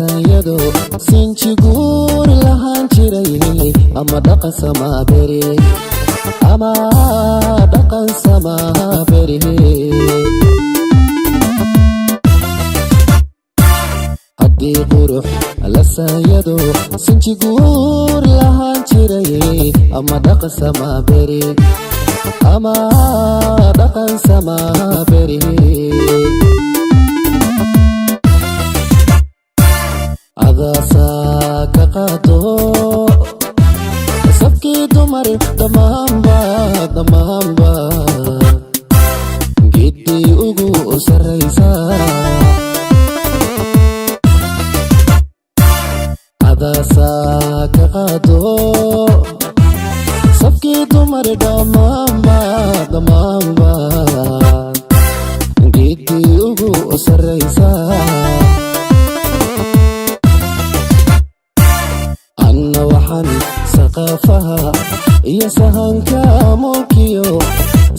Lasanyado sinjiguur lahaan jiray ama dhaqan samaaberi, ama dhaqan samaaberi. Haddii qurux lasanyado sinjiguur lahaan jiray ama dhaqan samaaberi, ama dhaqan samaaberi. Adaasaa ka qaado sabkii dumar dhammaanba, dhammaanba geeddii ugu sarraysa. Adaasaa ka qaado sabkii dumar dhammaanba, dhammaanba geeddii ugu sarraysa. Anna waxaan saqaafaha iyo sahanka mulkiyo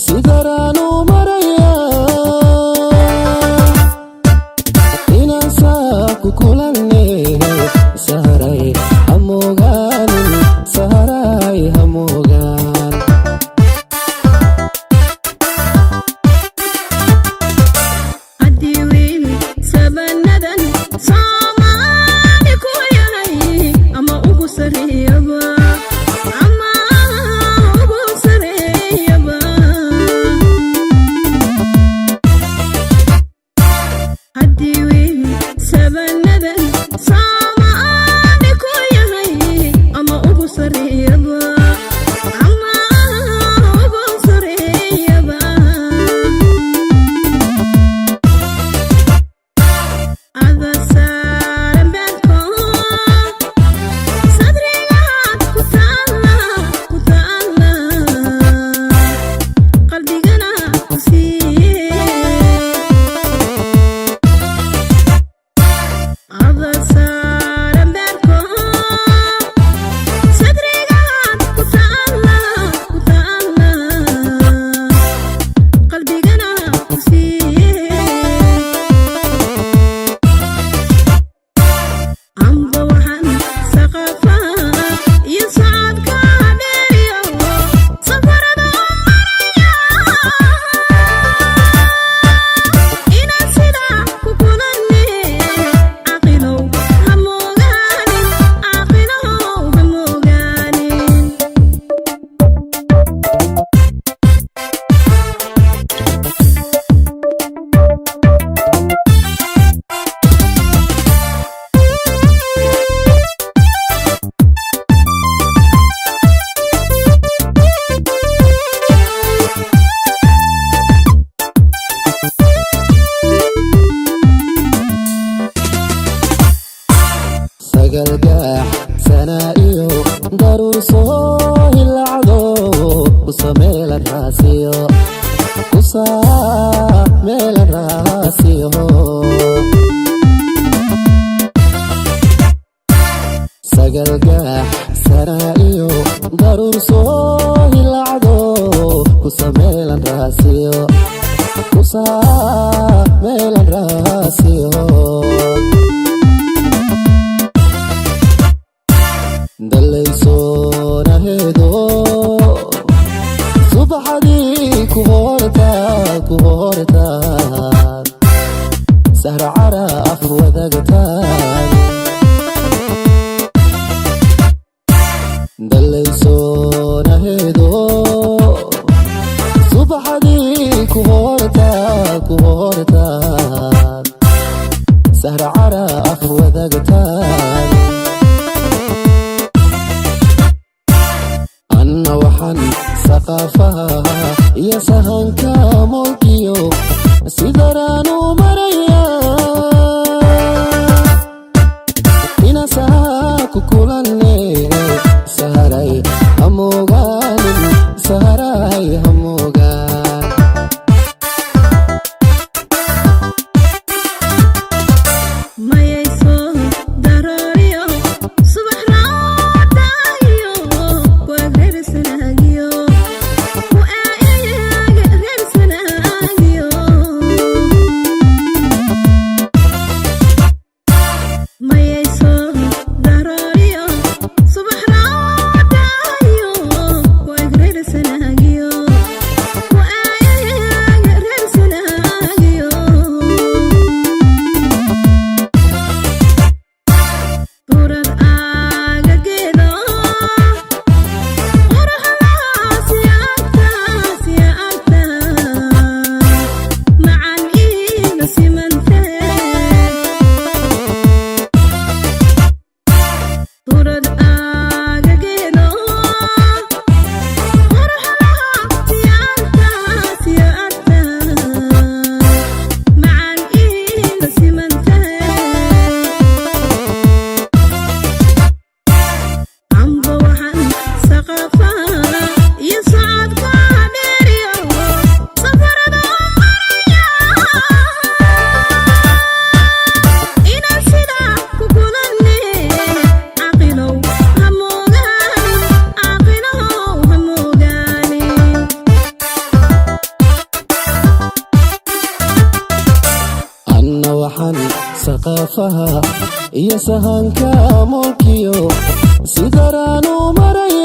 sidaraanu maraya inaan saa ku kulanne. Saharay hamogaanin, saharay hamogaan. Haddii wiil sabanadan Soomaali ku yahay ama ugu sareeyaba, ama ugu sareeyaba. Haddii wiil sabanadan Soomaali ku yahay ama ugu sareeyaba, ama ugu sareeyaba. Ada saaran beerko sadrigaad ku taalla, ku taalla, qalbigana ku siiye. Ada saaran beerko sadrigaad ku taalla, ku taalla, qalbigana ku siiye. Amba waxaan saqafaha iyo socodka dheeriyo safarada u maraya inaan sidaa ku kulanne. Caqilow ha moogaanin, caqilow ha moogaanin. Sagalgaax sanaa iyo daruur soo hilacdo kusameelan raasiyo, kusameelan raasiyo. Sagalgaax sanaa iyo daruur soo hilacdo kusameelan raasiyo, kusameelan raasiyo. Dallaysoonaheedo subaxadii ku hortaa, ku hortaa, sahra caraf wadaagtaan. Dallaysoonaheedo subaxadii ku hortaa, ku hortaa, sahra caraf wadaagtaan. Anna waxaan saqaafaha iyo sahanka mulkiyo sidaraanu maraya inaan saa ku kulanne. Saharay hamogaanin, saharay hamogaan. Mayayso darooriyo subax raadaayo waagreersanaagiyo. Saafaha iyo sahanka moolkiyo sidaraanu maraya.